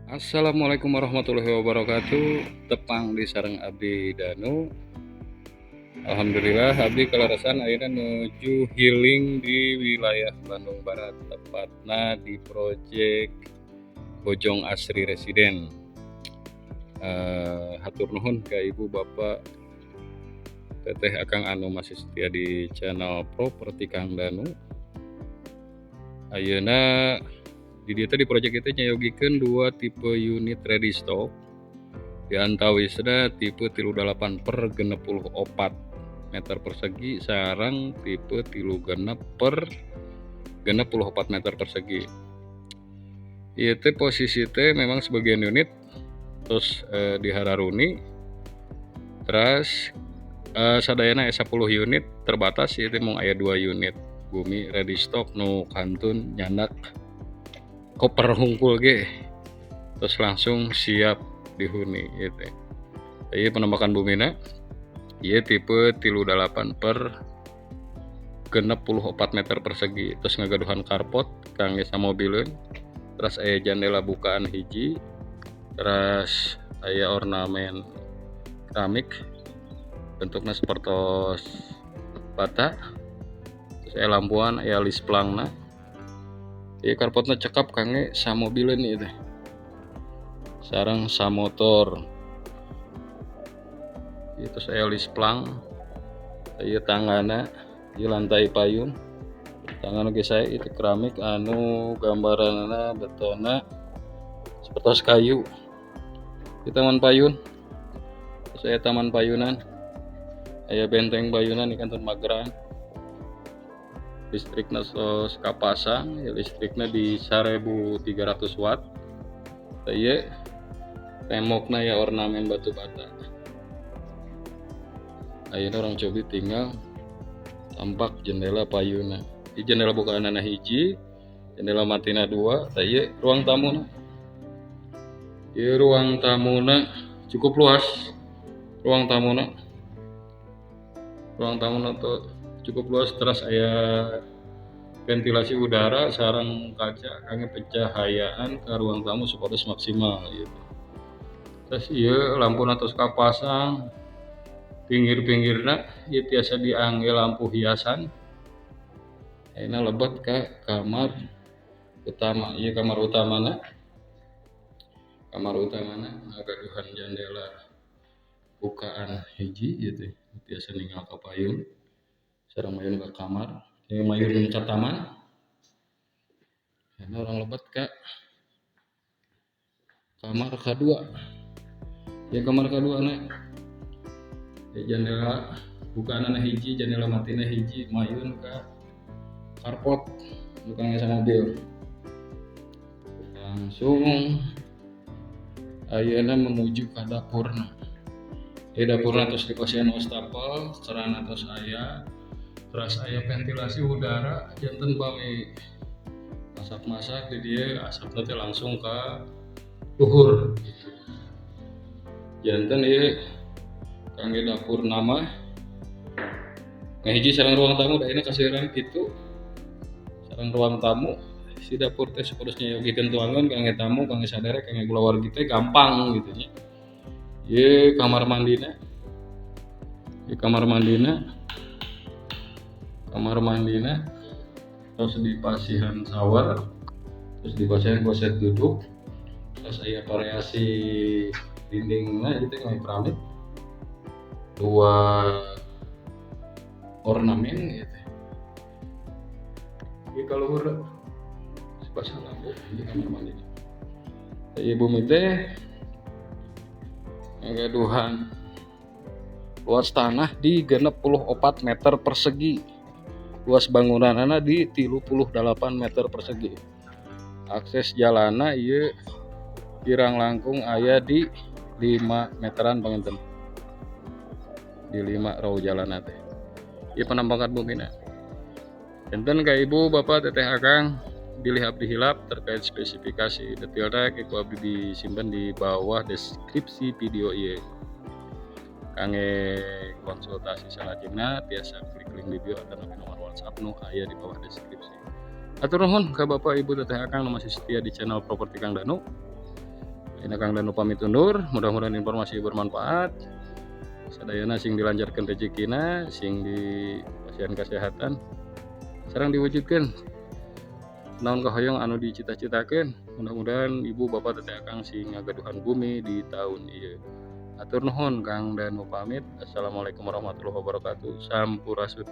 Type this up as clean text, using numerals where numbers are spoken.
Assalamualaikum warahmatullahi wabarakatuh. Tepang deui sareng Abdi Danu. Alhamdulillah, Abdi kaleresan ayeuna nuju healing di wilayah Bandung Barat, tepatna di proyek Bojong Asri Residen. Hatur nuhun ka ibu, bapak, teteh, akang anu masih setia di channel Properti Kang Danu. Ayeuna di dieu teh, di proyek itu, nyayogikeun dua tipe unit ready stock, di antawisna tipe 38 per 64 meter persegi sareng tipe 36 per 64 meter persegi. Ieu teh posisi teh memang sebagian unit terus dihararuni, terus sadayana aya 10 unit, terbatas. Ieu teh mung aya 2 unit bumi ready stock nu kantun nyandak koper hungkul ge terus langsung siap dihuni gitu. Ieu penampakan bumina. Ieu tipe 38 per 64 meter persegi, terus ngagaduhan carport kangge samobileun, terus aya jendela bukaan hiji, terus aya ornamen keramik bentuknya sepertos bata, terus aya lampuan, aya lisplangna. Ieu carportna cekap kangge samobileun ieu teh sareng samotor. Ieu terus aya lisplang, ieu tanggana, ieu lantai payun. Tanggana ge sae itu, keramik anu gambaranna betona sepertos kayu. Di taman payun, terus aya taman payunan, aya benteng payunan di kantun mageran. Listrikna tos kapasang ya, listrikna di 1300 watt. Ieu tembokna ya ornamen batu bata. Ayeuna urang cobi tinggal tampak jendela payuna. Di jendela bukaanana hiji, jendela matina dua. Tah, ieu ruang tamuna. Ieu ruang tamuna cukup luas. Ruang tamuna, ruang tamuna tuh cukup luas, terus aya ventilasi udara sareng kaca kangge pencahayaan ke ruang tamu supados maksimal gitu. Terus ieu lampuna tos kapasang pinggir-pinggirna, ieu tiasa diangge lampu hiasan. Ayeuna lebet ka kamar utama. Ieu kamar utamana. Kamar utamana ngagaduhan jendela bukaan hiji ieu teh, tiasa ningal ka payun sareng mayun ka kamar, ieu mayun ka taman. Ayeuna urang lebet ka kamar kadua. Ieu kamar kaduana. Jendela bukaanana hiji, jendela matina hiji, mayun ka carport nu kangge samobil. Langsung ayeuna menuju ka dapurna. Ieu dapurna tos dipasihan wastafel, keran tos aya, teras aya ventilasi udara, janten pami masak-masak di dieu asapna teh langsung ka luhur gitu. Janten ieu kangge dapurna mah ngahiji sareng ruang tamu. Da ayeuna kaseueuran kitu sareng ruang tamu si dapur teh, supados nyayogikeun tuangan kangge tamu, kangge saderek, kangge kulawargi teh gampang gitu nya. Ieu kamar mandina. Ieu kamar mandina. Kamar mandina terus dipasihan shower, terus dipasihan kloset duduk, terus aya variasi dindingna itu yang keramik dua ornamen gitu. Ieu kaluhur pasang lampu di kamar mandi. Ieu bumi teh ngagaduhan luas tanah di 64 meter persegi, luas bangunanana di 38 meter persegi. Akses jalanna ieu kirang langkung aya di 5 meteran panginten, di 5 row jalanna teh. Ieu penampakan bumina. Janten ka ibu, bapak, teteh, akang, bilih abdi hilap terkait spesifikasi detailna, ku abdi disimpan di bawah deskripsi video ieu. Kangge konsultasi salajengna tiasa klik link di bio atau nomor WhatsApp nu aya di bawah deskripsi. Hatur nuhun ka bapak, ibu, teteh, akang nu masih setia di channel Properti Kang Danu. Ayeuna Kang Danu pamit undur, mudah-mudahan informasi bermanfaat. Sadayana sing dilancarkan rezekina, sing dipasihan kesehatan, sareng diwujudkan naon kahoyong anu dicita-citakeun. Mudah-mudahan ibu bapak teteh akang sing ngagaduhan bumi di tahun ieu. Hatur nuhun, Kang Danu pamit. Assalamualaikum warahmatullahi wabarakatuh. Sampurasun.